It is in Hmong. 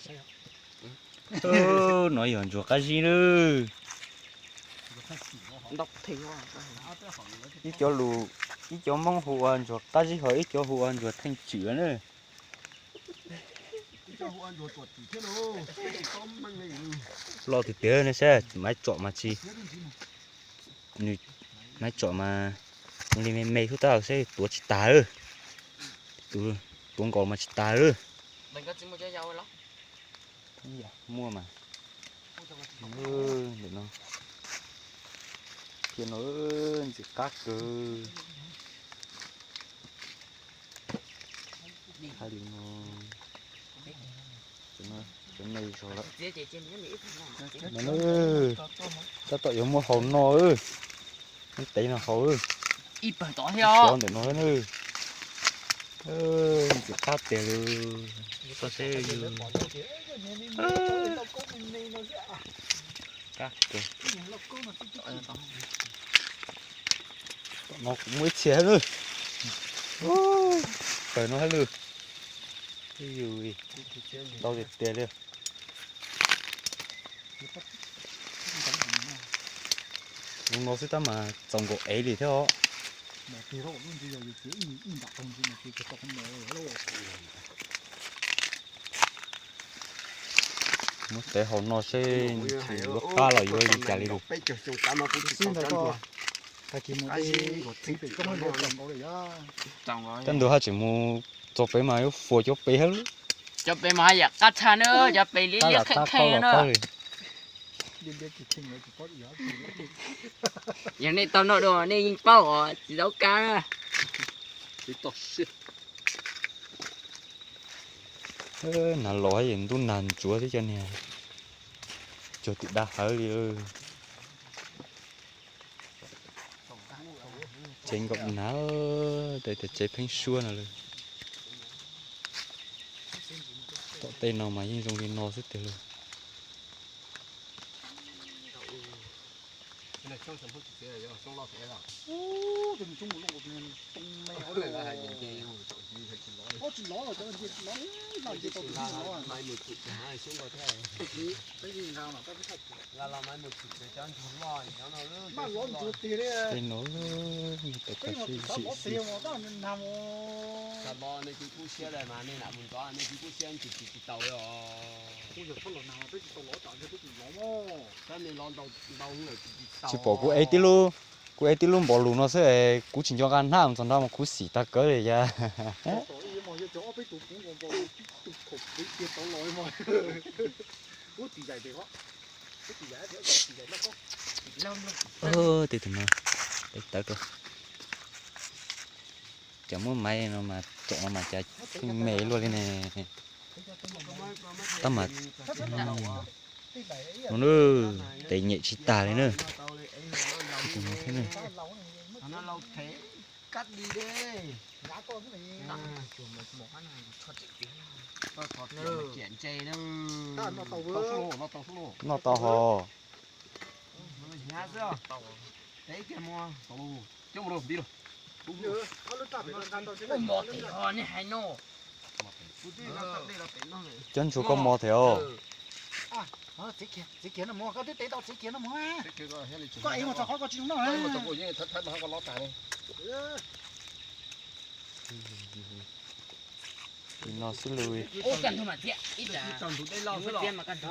No yog ntsuag qab zib nawb. Ib cov lus, ib cov Hmoob hu ua ntsuag qab zib, ho ib cov hu ua ntsuag theej tswm na. Loj tiag tiag ne, saib maiv tsom mas tsis, nws maiv tsom mas zoo li me me xwb tab saib tuav tsis tag lawm. Tuav nkaus mas tsis tag lawm. Muaj mas. Ntawm no, thiab no ntxim qab kawg. Hais li no, cov me zog lawm. No, tab tom yuav muaj haus no, tev no haus. Ib pawg tod thiab ntawm no na. Ntxim qab tiag li. Koj seb, qab kawg. Tom no kuv muaj ib txhia thiab na. Pawg no thiab lawm. Ntau tiag tiag li. Zoo no xwb tab mas txaus nkaus ev li thiab os. Muab tev haus no seb yuav qab los yuav li cas li lus. Cov ntawd haj tseem mus txog pem mas yuav fuas cov pem thiab lub. Cov pem mas haj yam qab tshaj na, cov pem liab liab kheej kheej na. Yog nej tau noj dua nej yeej paub os, tsis txhob kab na. Nag los es ntub nag ntsuav thiab cov niag cuag tim dab hawv li. Tsev nkaum nag, tias tsev pheeb suab no lawm. Tom tej no mas yeej zoo li no xwb tiag lawm. Tej no, tau khav sib zim xwb. Tsis pom kuv ev tib lub, kuv ev tib lub npaus lus no xwb es kuv tsis nco nqa hnab mus txog nrad mas kuv xim tag kawg li yas. Tej tus no, tawv tawv rau. Cas muab maiv no mas tsom no mas cas pheej me luaj li ne. Tab mas, no na, tes nyem tsis tag li na. Tus no thiab ne. Noj tau hos. Cov ntsuag koj mos thiab os. Li no xwb lawm.